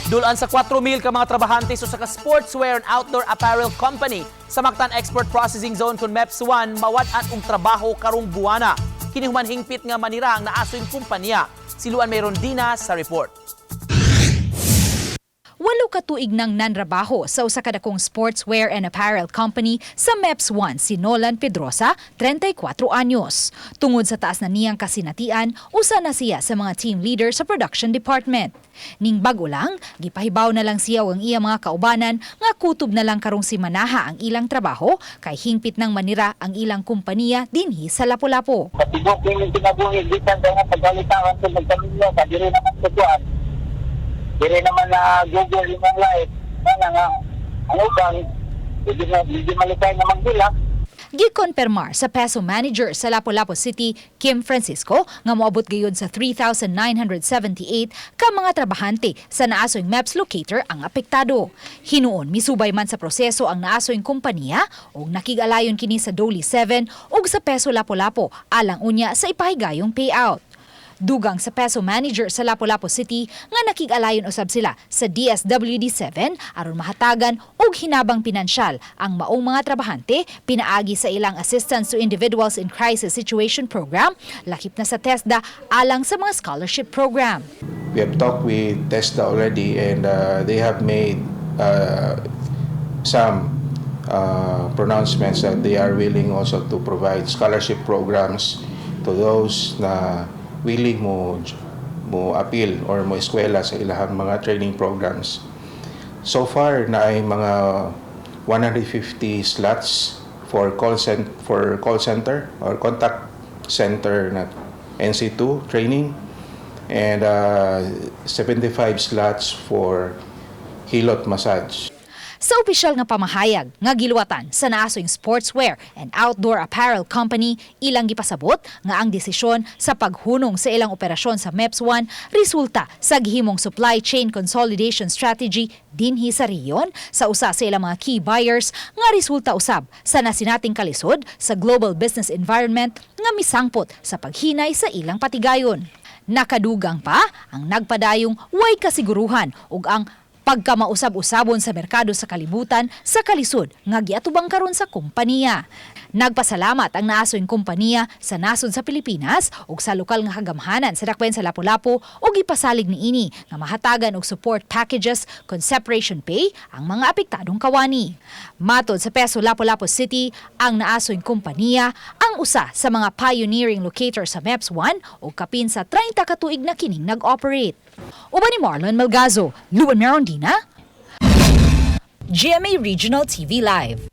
Dul-an sa 4,000 ka mga trabahante sa usa ka sportswear and outdoor apparel company sa Mactan Export Processing Zone kon MEPS 1 mawad-an og trabaho karong buwana. Kini human hingpit nga manira ang naasoy kumpanya. Si Luan Merondina sa report. 8 ka tuig nang nanrabaho sa usa ka dakong sportswear and apparel company sa MEPS 1 si Nolan Pedrosa, 34 anyos. Tungod sa taas na niyang kasinatian, usa na siya sa mga team leader sa production department. Ning bag-o lang, gipahibaw na lang siya ug ang iya mga kaubanan nga kutob na lang karong simanaha ang ilang trabaho kay hingpit nang manira ang ilang kumpanya dinhi sa Lapu-Lapu. Patibok yung kinabuhi, bisan kaya nga pagalitaan sa magpamilya ka, diri naman sa kuan. Diri naman na Google yung life. Sana nga, ang uban, hindi na hindi malikay na magbila. Gikonpermar sa PESO manager sa Lapu-Lapu City, Kim Francisco, nga moabot gayud sa 3,978 ka mga trabahante sa naasoy MEPS locator ang apektado. Hinuon misubay man sa proseso ang naasoy kumpanya ug nakig-alayon kini sa DOLE 7 ug sa PESO Lapu-Lapu alang unya sa ipahigayong payout. Dugang sa PESO manager sa Lapu-Lapu City nga nakig-alayon usab sila sa DSWD 7 aron mahatagan og hinabang pinansyal ang maong mga trabahante pinaagi sa ilang Assistance to Individuals in Crisis Situation Program, lakip na sa TESDA alang sa mga scholarship program. We have talked with TESDA already and they have made some pronouncements that they are willing also to provide scholarship programs to those na willing mo appeal or mo eskwela sa ilahang mga training programs. So far naay mga 150 slots for call center or contact center na NC2 training and 75 slots for hilot massage. Sa opisyal nga pamahayag nga giluwatan sa naasoy sportswear and outdoor apparel company, ilang gipasabot nga ang desisyon sa paghunong sa ilang operasyon sa MEPS 1 resulta sa gihimong supply chain consolidation strategy dinhi sa rehiyon sa usa sa ilang mga key buyers nga resulta usab sa nasinating kalisod sa global business environment nga misangpot sa paghinay sa ilang patigayon. Nakadugang pa ang nagpadayong way kasiguruhan ug ang pagkamausab-usabon sa merkado sa kalibutan sa kalisod nga giatubang karon sa kompanya. Nagpasalamat ang naasoy kompanya sa nasod sa Pilipinas ug sa lokal nga kagamhanan sa dakbayan sa Lapu-Lapu ug gipasalig niini nga mahatagan og support packages kon separation pay ang mga apektadong kawani. Matod sa PESO Lapu-Lapu City, ang naasoy kompanya ang usa sa mga pioneering locator sa MEPS 1 ug kapin sa 30 ka tuig na kining nag-operate. Uban ni Marlon Malgazo, Luan Merondina, GMA Regional TV Live.